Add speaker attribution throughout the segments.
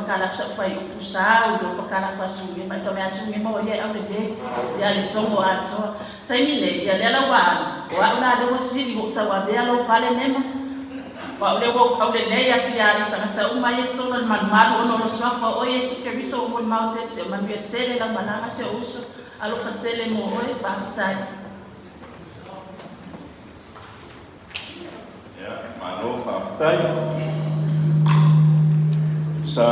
Speaker 1: pakala atu sa'u fuaiupu sau loa pakala faasugia ma e faimai a Sugema ua ia e aulelei ia le Togo atoa taimi nei ia lea la ua alu o a'u la lea ua sili ua ou tauavea lou pale Nema o a'u lea ua ou aulelei atu iā tagata uma ia i totonu o le malumalu ona o lou Suafa o oe Iesu Keriso ua molimau tele se manuia tele lau malaga si o'u uso alofa tele mo oe faafetai.
Speaker 2: Ia, malo faafetai. Sa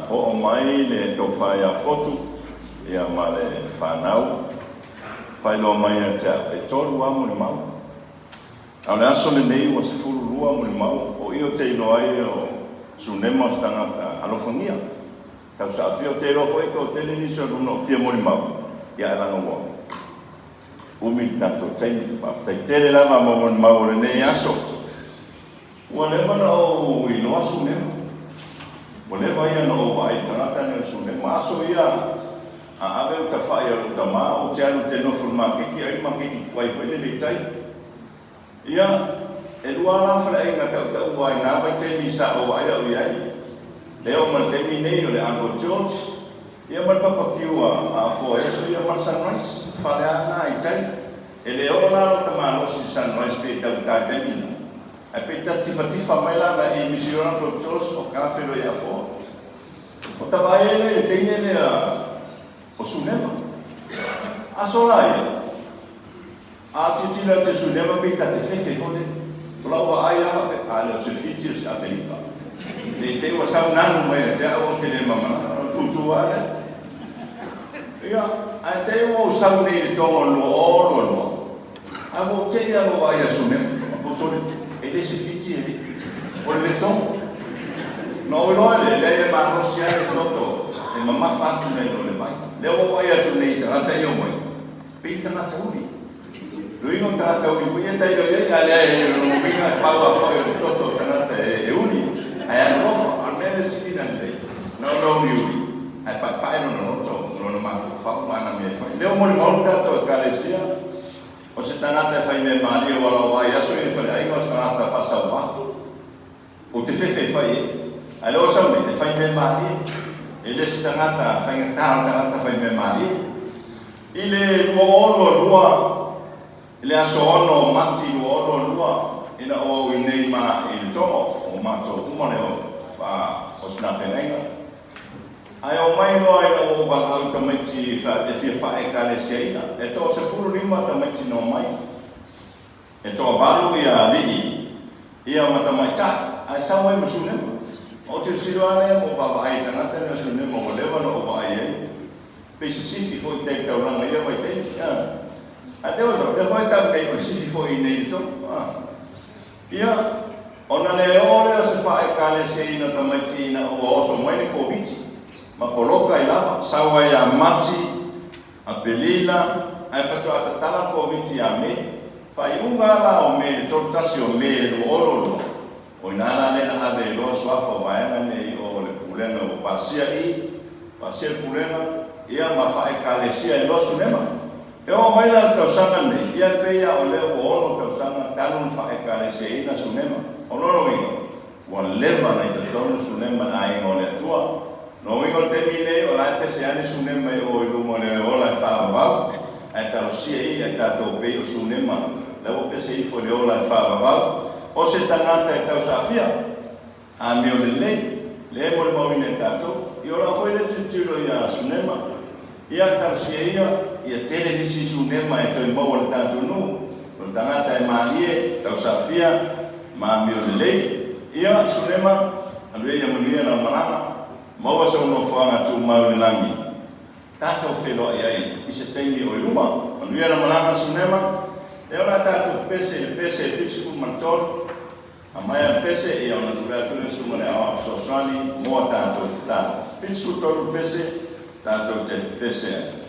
Speaker 2: oo mai le tofa ia Fotu ia ma le fanau, faailoa mai ia te au, e tolu lava molimau. A o le aso lenei ua 12 molimau, o i ou te iloa ai o Sunema o se tagata alofagia. Tausaafia, ou te iloa foi e toatele nisi o luna o fia molimau, ia ae leaga ua umi le tatou taimi. Faafetai tele lava mo molimau o lenei aso. Ua leva na ou iloa Sunema. Ua leva ia na ou vaai i le tagata lenei o Sunema. Aso ia a ave uta fai a lou tama, ou te alu ou te nofo i le maketi, ai le maketi tuai foi lele i tai. Ia, e lua la faleaiga tautaua i na vaitaimi sa ou vaai au i ai. E oo mai le taimi nei o le Uncle George, ia ma le papa kiu a Afoa i aso ia ma le Sunrise, fale a na i tai. E le oo la lota malosi i le Sunrise pe taugata i taimi na. Ae pei ta tifatifa mai la na i misi o le Uncle George o ka feiloai Afoa. O ta vaai ai lea i le teine lea o Sunema. Aso la ia. A tilotilo atu i Sunema pei ta te fefe foi lele. O lau vaai lava faapea, a le o se Fiti o se Afelika. Ne i te i ua sau nanu mai ia te au ou te le mamala, ona tutu lava lea. Ia, ae te i ua ou sau nei i le toga o le 2022, ae ua ou te i lava ua vaai ia Sunema. Ou sole, e le se Fiti e le, o le Letogo. Ona ou iloa lea, e leai e malosi lava le toto e mamafa atu nai lo le vai. Lea ua ou vaai atu nei i tagata ia omai, Pei tagata uli. Luiga o tagata uli foi ia tailo i ai, a lea e lona uiga e pau a foi o le toto o tagata e uli, ae alolofa. A o le mea lea sili ona lelei, na ona uliuli, ae paepae lona loto ma lona mafaufau ma ana mea e fai. Lea ua molimau le tatou Ekalesia, o se tagata e fai mea malie ua lau ai aso ia i faleaiga o se tagata faasauva. Ou te fefe e fai ai. Ae lea ua sau nei, e fai mea malie. E le se tagata faigata o le tagata fai mea malie. I le 2022, i le aso 6 o Mati 2022, ina ua ou i nei ma i le Togo, ua matou uma le o sina feagaiga. Ae omai loa ina ua ou valaau i tamaiti e fia faa-Ekalesia-ina. E toa-15 tamaiti na omai. E toavalu ia alii ia ma tamaitai, ae sau ai ma Sunema. Ou te tilotilo lava lea ma ou vaavaai i tagata nei o Sunema ua leva ona ou vaai ai, pei se sifi foi i tai i le taulaga i ia vaitaimi. Ae te oso, lea foi e tau nei o le sifi foi i inei i le Togo. Ia, ona le oo lea o se faa-Ekalesia o tamaiti ina ua oso mai le Koviti ma poloka ai lava, sau ai ia Mati, Apelila, ae faatoa tatala le Koviti ia Me. Faaiuga a la o Me le 31 o Me 2022, o ina la lea na ave ai loa suafa o vaega nei o le Pulega ua pasia i, pasia le Pulega, ia ma faa-Ekalesia ai loa Sunema. E oo mai la le tausaga lenei, ia e pei lava o lea ua ono tausaga talu ona faa-Ekalesiaina Sunema. O lona uiga, Ua leva ona i totonu Sunema i aiga o le Atua. Lona uiga o le taimi lenei o la e pese ane Sunema i o i luma o le ola e faavavau, ae talosia i ai tatou pei o Sunema la ua pese ifo i le ola e faavavau. O se tagata e tausaafia, amio lelei, lea e molimauina e tatou. I o lau foi lea tilotilo ia Sunema, ia talosia ia, ia tele nisi Sunema e toe maua i le tatou nuu. O le tagata e malie, tausaafia, Ma amio lelei. Ia, Sulema, alu ia manuia lau malaga. Maua sou nofoaga tumau i le lagi. Tatou feiloai ai i se taimi o i luma. Manuia lau malaga, Sulema. E ola a tatou pese i le pese e 73. Aumai a le pese, ia ona tulai atu lea le Susuga i le Aoao Fesoasoani mo a tatou tatalo. 73 le pese, tatou te pese ai.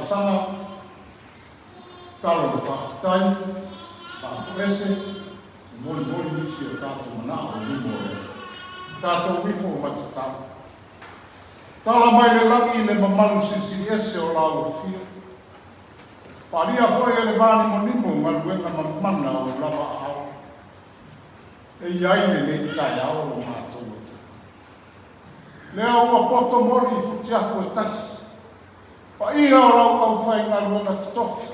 Speaker 3: talosaga, tatalo i le faafetai, faatoese, molimoli nisi o tatou manao i luma o le Atua. Tatou ifo ma tatalo. Tala mai le lagi le mamalu silisili ese o lau afio. Palia foi e le vanimonimo galuega mamana o lava aao. E i ai lenei taeao lo matou Atua. Lea ua poto moli i futiafu e tasi. Paia o lau aufaigaluega totofi,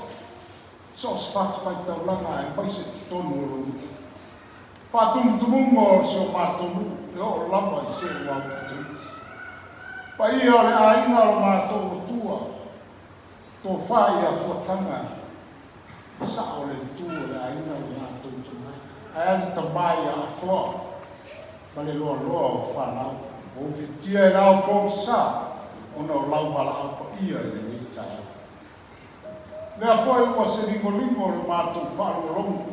Speaker 3: so o se fatafaitaulaga aemaise totonu o lou nuu. Faatumutumuga o si o matou nuu e oo lava i se ua aupito iti. Paia o le aiga o lo matou Atua, tofa ia Fuataga, sao le itu o le aiga o lo matou Tamai, ae a le tama ia Afoa ma le loaloa o fanau, ua ufitia e lao pogisa ona o lau valaau paia i lenei taeao. Lea foi ua se ligoligo lo matou faalogologo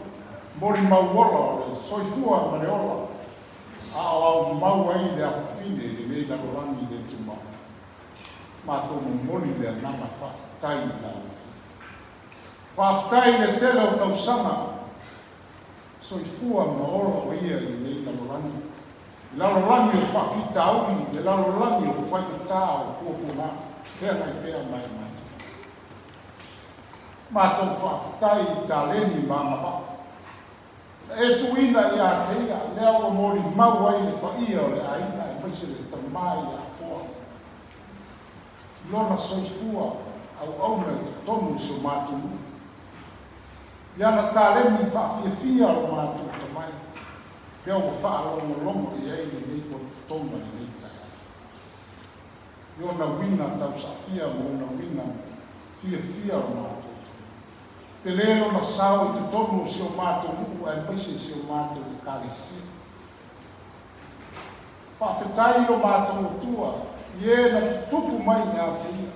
Speaker 3: molimau ola o le soifua ma le ola, a o aumau ai le afafine i lenei lalolagi le tumau. Matou momoli le agaga faafetai i la outou. Faafetai i le tele o tausaga soifua ma ola o ia i lenei lalolagi, i lalolagi o faafitauli, le lalolagi o faigata o puapuaga, feagai pea ma e matou. Matou faafetai i taleni ma agavaa na e tuuina ia te ia, lea ua molimau ai le paia o le aiga aemaise le tama ia Afoa i lona soifua auauna i totonu o si o matou nuu. I ana taleni faafiafia o lo matou tamai, lea ua faalogologo i ai lenei potopotoga i lenei taeao. I ona uiga tausaafia ma ona uiga fiafia o lo matou tamai. Tele lona sao i totonu o si o matou nuu aemaise si o matou Ekalesia. Faafetai i lo matou Atua i e na tutupu mai ia te ia,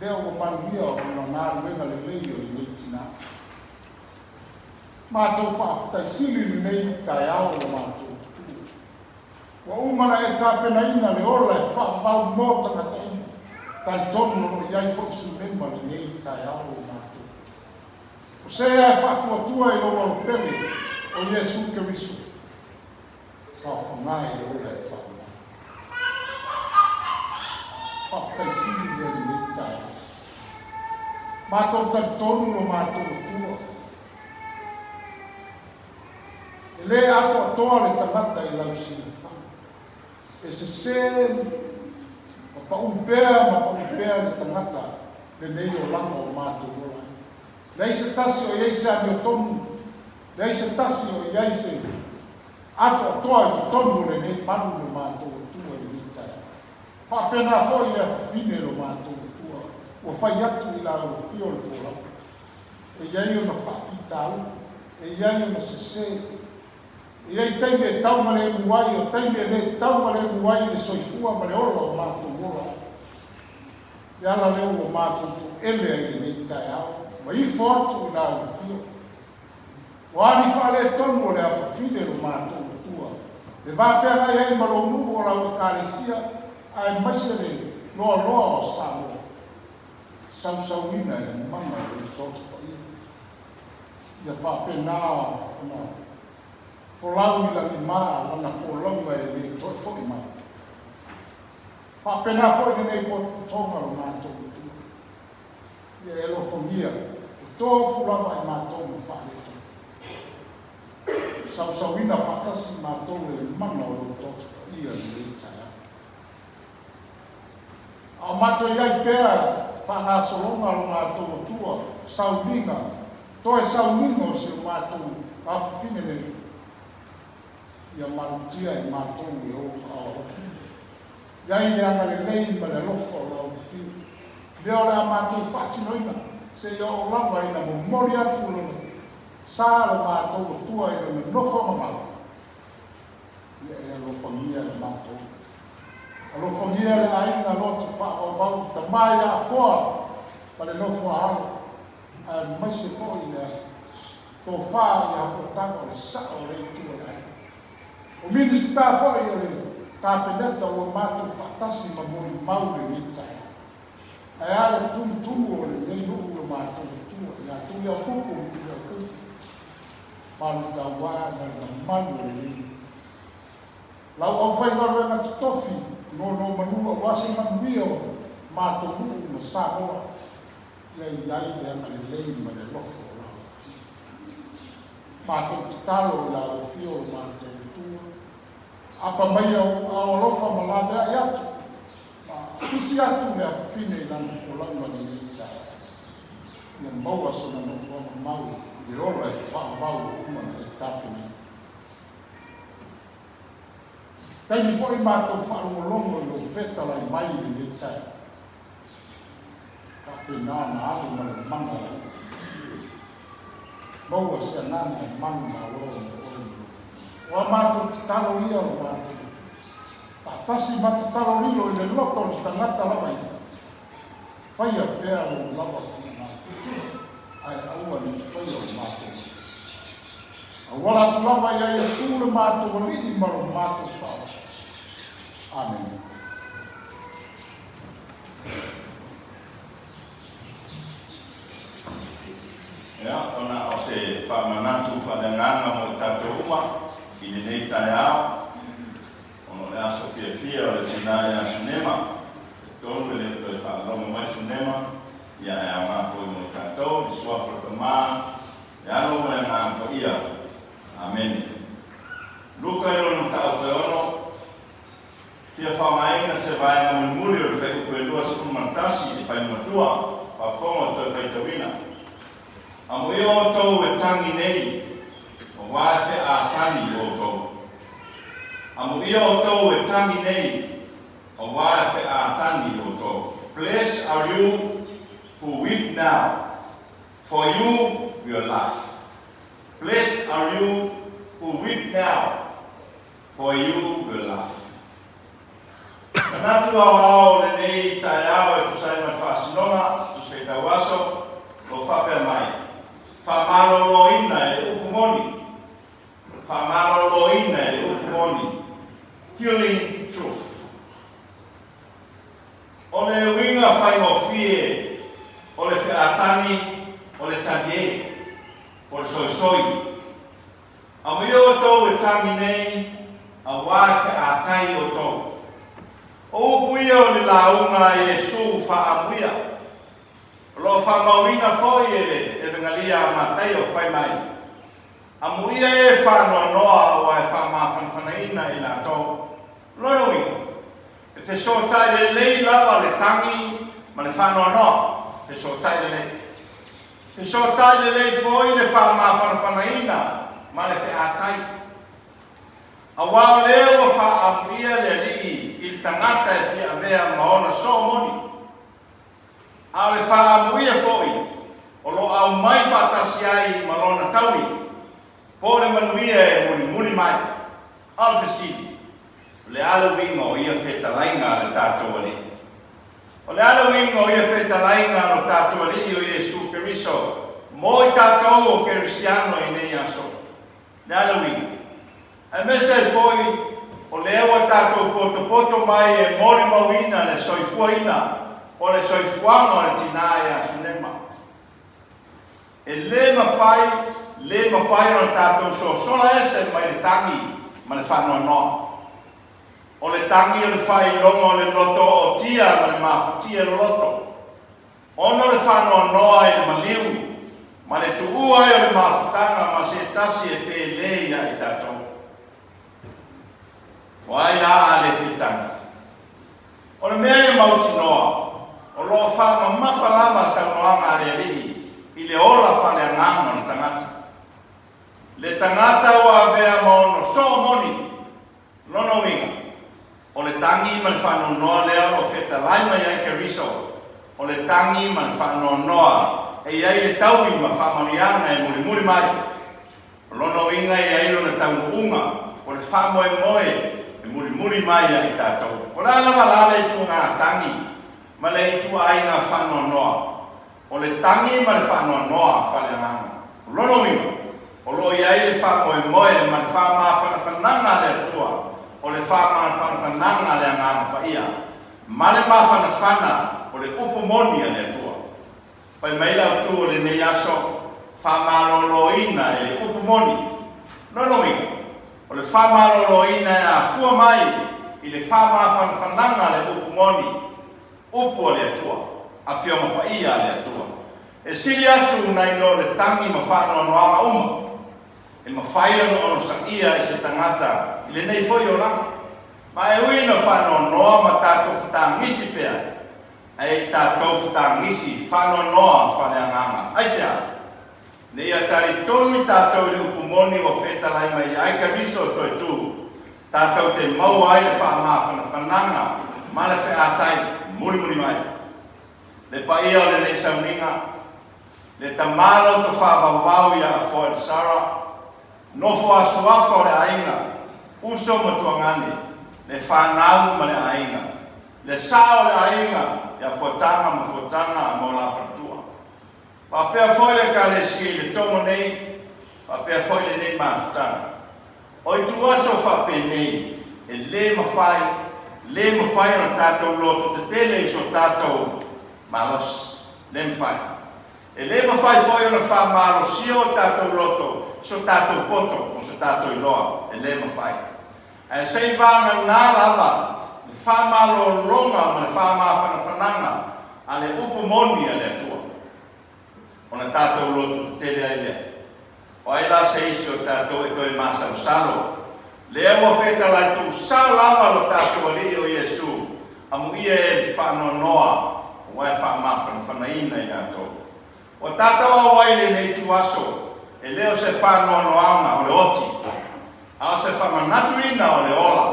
Speaker 3: lea ua manuia ona galuega lelei o lenei tina. Matou faafetai sili lenei taeao o lo matou Atua. Ua uma ona e tapenaina le ola e faavavau mo tagata uma. Talitonu o lo o i ai foi Sunema lenei taeao o lo matou Atua. O se ea e faatuatua i lou alopele o Iesu Keriso. Saofaga i le ola e faavavau. Faafetai sili lea lenei taeao. Matou talitonu lo matou Atua. E lē atoatoa le tagata i lau silafaga. E sesē ma paʻu pea ma paʻu pea le tagata lenei olaga o matou ola ai. Leai se tasi o i ai se amiotonu, leai se tasi o i ai se atoatoa i totonu o lenei malu lo matou Atua i lenei taeao. Faapena foi le afafine lo matou Atua ua fai atu i la afio o le folauga. E i ai ona faafitauli, e i ai ona sese. E i ai taimi e taumalemu ai, o taimi e le taumalemu ai le soifua ma le ola o matou ola ai. Le ala lea ua matou toele ai lenei taeao, ma ifo atu i la afio. Ua ali faaletonu o le afafine lo matou Atua, le va feagai ai ma lou nuu o lau Ekalesia, aemaise le loaloa o Samoa. Sausauina e le mana o lou Toto Paia. Ia faapena ona folau i lagima lana folauga e le toe foi mai. Faapena foi lenei potopotoga lo matou Atua. Ia e alofagia, e tofu lava i matou ma faaletonu. Sausauina faatasi matou e le mana o lou Toto Paia i lenei taeao. A o matou i ai pea faagasologa lo matou Atua, sauniga, toe sauniga o si o matou afafine nei, ia malutia i matou e ou aoaofi. I ai le agalelei ma le alofa o lau Afio. Lea o le a matou faatinoina, seia oo lava ina momoli atu lona sa lo matou Atua i lona nofo mamao. Ia e alofagia e matou. Alofagia le aiga loto faavauvau i tama ia Afoa ma le nofo a alo, aemaise foi le tofa i Afoataga o le sao o le itu o le aiga. O Minisita foi o le Kapeneta ua matou faatasi ma molimau lenei taeao. Ae a le tumutumu o lenei nuu i lo matou Atua, ia Tuliaupupu ma Tuliaupupu, Malutauā ma le mamalu o lenei nuu. Lau aufaigaluega totofi, nonomanu aua se manuia o matou nuu ma Samoa, ia i ai le agalelei ma le alofa o lau Afioga. Matou tatalo i lau Afio lo matou Atua, apa maia ou ao alofa ma laveai atu, ma pisi atu le afafine i lana folauga lenei taeao. Ia maua sona nofoaga mau i le ola e faavavau ua uma ona e tapenaina. Taimi foi matou faalogologo i lou fetalai mai i lenei taeao. Faapena ona alu ma le mana o lou Maua se agaga e manumalo mo oe ma lou finagalo. O a matou tatalo ia o lo matou Atua, faatasi ma tatalo lilo i le loto o le tagata lava ia, faia pea lou lava finagalo, ae aua ne i faia o matou loto. Auala atu lava ia Iesu le matou Alii ma lo matou Faaola. Amene.
Speaker 2: Ia, ona o se faamanatu faaleagaga mo i tatou uma i lenei taeao, ona o le aso fiafia o le tina ia Sunema, e talitonu e le o toe faalogo mai Sunema, ia ae aoga foi mo i tatou, i le suafa o le Tama, le Alo ma le Agaga Paia. Amene. Luka i lona mataupu e ono, Fia faaaogaina se vaega mulimuli o le fuaiupu e 21 i le faimamatua, faafofoga o toe faitauina. Amuia outou e tagi nei, aua e feaatani outou. Amuia outou e tagi nei, aua e feaatani outou. Blessed are you who weep now, for you will laugh. Blessed are you who weep now, For you will laugh. Manatu aoao o lenei taeao e tusa ai ma le faasinoga, tusa i tauaso, o lo o faapea mai, Faamaloloina e le upu moni, Faamaloloina e le upu moni, Killing truth. O le uiga faigofie o le featani o le talie, o le soisoi. Amuia outou e tagi nei, auā e featai outou. O upu ia o le lauga a Iesu faaamuia, o lo o faamauina foi e le Evegalia a Mataio fai mai, Amuia e faanoanoa auā e faamafanafanaina i latou. Lona uiga, e fesootai lelei lava le tagi ma le faanoanoa, fesootai lelei. Fesootai lelei foi le faamafanafanaina ma le featai. Aua o lea ua faaamuia le Alii i le tagata e fia avea ma ona soo moni. A o le faaamuia foi o lo o aumai faatasi ai ma lona taui, po o le manuia e mulimuli mai. A o le fesili, o le a le uiga o ia fetalaiga a le tatou Alii? O le a le uiga o ia fetalaiga a lo tatou Alii o Iesu Keriso mo i tatou o Kerisiano i nei aso? Le a le uiga? Aemaise ai foi o lea ua tatou potopoto mai e molimauina le soifuaina o le soifuaga o le tina ia Sunema. E le mafai, le mafai ona tatou sosola ese mai le tagi ma le faanoanoa. O le tagi o le faailoga o le loto ootia ma le mafatia loloto, ona o le faanoanoa i le maliu ma le tuua ai o le mafutaga ma se tasi e pele ia i tatou. O ai la a le fia tagi? O le mea ia mautinoa, o lo o faamamafa lava saunoaga a le Alii i le ola faaleagaga o le tagata. Le tagata ua avea ma ono soo moni Lona uiga, o le tagi ma le faanoanoa lea o lo o fetalai mai ai Keriso, o le tagi ma le faanoanoa e i ai le taui ma faamanuiaga e mulimuli mai. O lona uiga e i ai lona taunuuga, o le faamoemoe e mulimuli mai ia i tatou. O le a lava la le ituaiga tagi ma le ituaiga faanoanoa? O le tagi ma le faanoanoa faaleagaga. O lona uiga, o lo o i ai le faamoemoe ma le faamafanafanaga a le Atua, o le faamafanafanaga a le Agaga Paia. ma le mafanafana o le upu moni a le Atua. Fai mai le autu o lenei aso, Faamaloloina e le upu moni. Lona uiga, o le faamaloloina e afua mai i le faamafanafanaga a le upu moni, upu a le Atua, Afioga Paia a le Atua. E sili atu nai lo le tagi ma faanoanoaga uma e mafai ona onosaia e se tagata i lenei foi olaga. Ma e ui ina faanoanoa ma tatou fetagisi pea, ae i tatou fetagisi faanoanoa faaleagaga. Aisea? Ne i talitonu i tatou i le upu moni ua fetalai mai ai Keriso toe tu, tatou te maua ai le faamafanafanaga ma le featai mulimuli mai. Le paia o lenei sauniga, le tama loto faavauvau ia Afoa Elisara, nofo a suafa o le aiga, uso ma tuagane, le fanau ma le aiga, le sao o le aiga ia Fuataga ma Fuataga ma o la faletua. Faapea foi le Ekalesia i le tomo nei, faapea foi lenei mafutaga. O ituaso faapenei, e lē mafai, lē mafai ona tatou loto tetele i so tatou malosi. Lē mafai. E lē mafai foi ona faamalosia o tatou loto i so tatou poto ma so tatou iloa. E lē mafai. Ae se i vagana lava le faamalologa ma le faamafanafanaga a le upu moni a le Atua, ona tatou loto tetele ai lea. O ai la se isi o tatou e toe masalosalo? Lea ua fetalai tuusao lava lo tatou Alii o Iesu, amuia e faanoanoa aua e faamafanafanaina i latou. Ua tatou auai i lenei ituaso, e le o se faanoanoaga o le oti, a o se faamanatuina o le ola.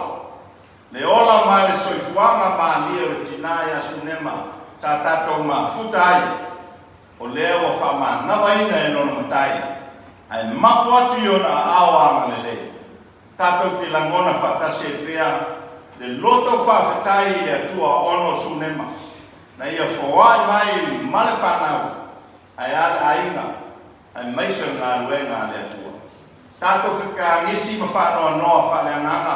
Speaker 2: Le ola ma le soifuaga malie o le tinā ia Sunema sa tatou mafuta ai, o lea ua faamanavaina e lona matai, ae mapo atu i ona aao agalelei. Tatou te lagona faatasi ai pea le loto faafetai i le Atua ona o Sunema, na ia foai mai ma le fanau, ae a le aiga, aemaise o le galuega a le Atua. Tatou fekagisi ma faanoanoa faaleagaga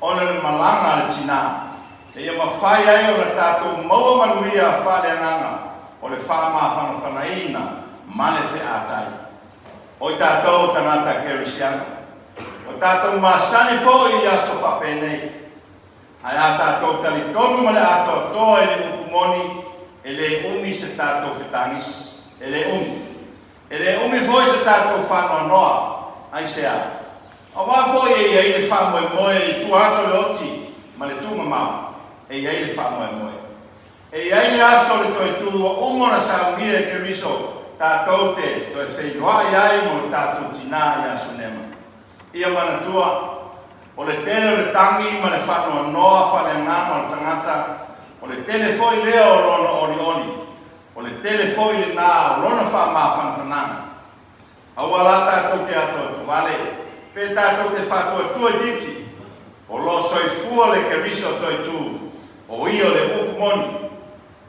Speaker 2: ona le malaga a le tinā, ina ia mafai ai ona tatou maua manuia faaleagaga o le faamafanafanaina ma le featai. O i tatou tagata Kerisiano, ua tatou masani foi i aso faapenei, ae a tatou talitonu ma le atoatoa i le upu moni, e lē umi se tatou fetagisi, e lē umi. E lē umi foi se tatou faanoanoa. Aisea? Aua foi e i ai le faamoemoe i tua atu o le oti ma le tuugamau, e i ai le faamoemoe. E i ai le aso o le toe tu ua uma ona saunia e Keriso tatou te toe feiloai ai mo le tatou tinā ia Sunema. Ia manatua, o le tele o le tagi ma le faanoanoa faaleagaga o le tagata, o le tele foi lea o lona olioli, o le tele foi lenā o lona faamafanafanaga. Aua la tatou te atoatuvale, pe tatou te faatuatua itiiti, o lo o soifua le Keriso toe tu, o ia o le upu moni,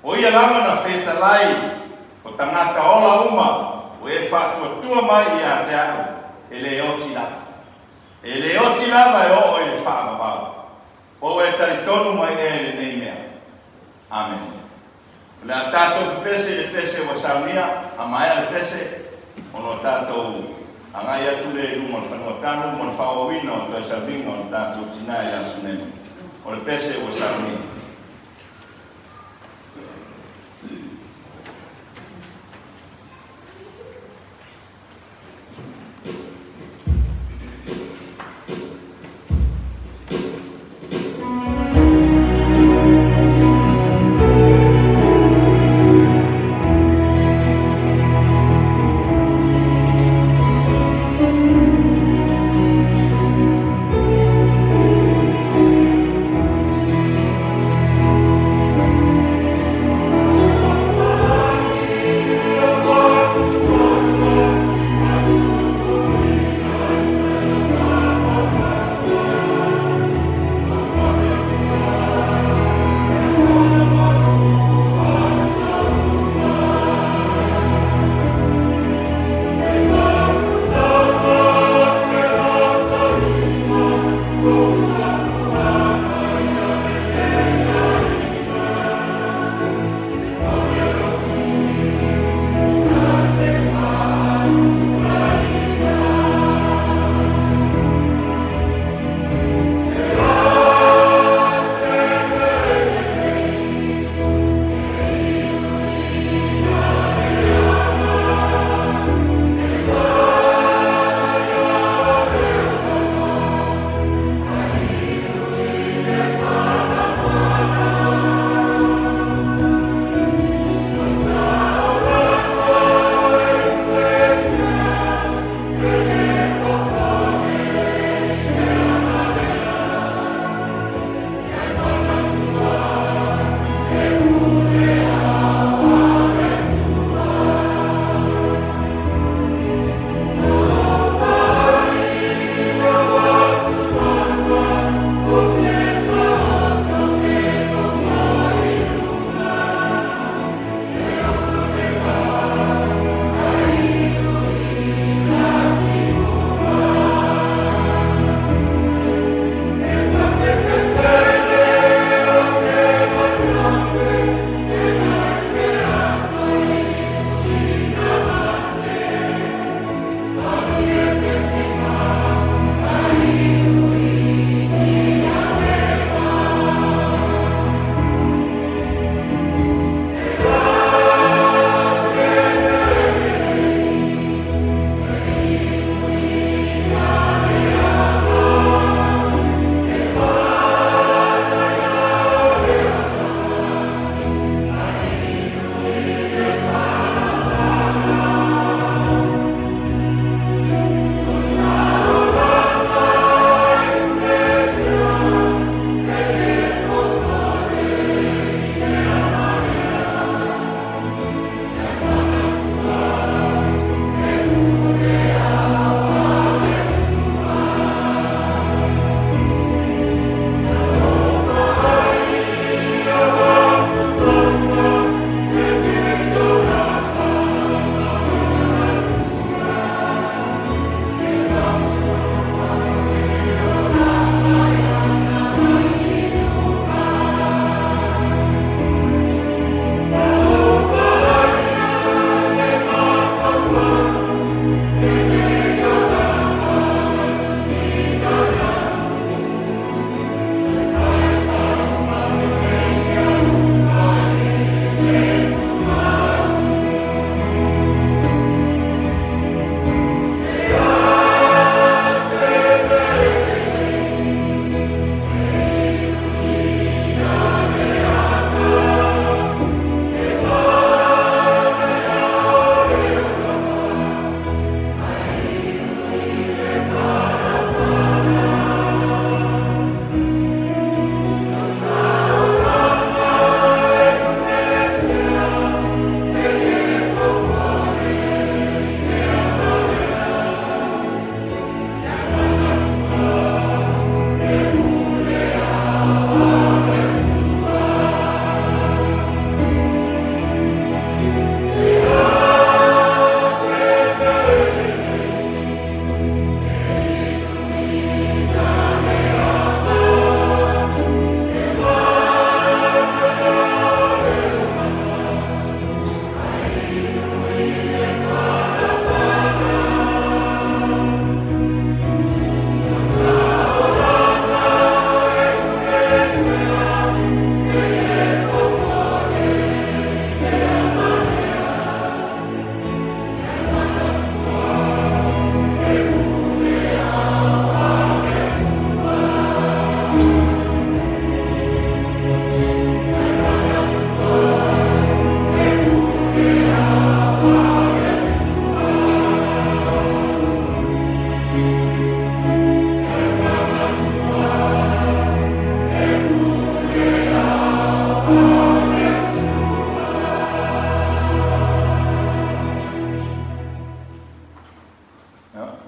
Speaker 2: o ia lava na fetalai o tagata ola uma ua e faatuatua mai ia te a'u, e le oti lava. E le oti lava e oo i le faavavau. Po ua e talitonu mai ea i lenei mea? Amene. O le a tatou pepese i le pese ua saunia, a maea le pese, ona o tatou agai atu lea i luma o le fanua tanu mo le faaauauina o le toe sauniga o le tatou tinā ia Sunema. O le pese ua saunia.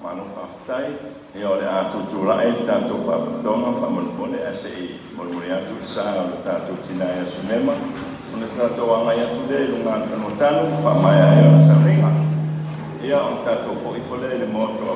Speaker 2: malo faafetai. Ia o le a tutulai le tatou faapitoga faamolemole ae se i molimoli atu le sa o le tatou tina ia Sunema ona tatou agai atu lea i luga o le fanua tanu faamaea ai ona sauniga. Ia ona tatou foi ifo lea i le motu.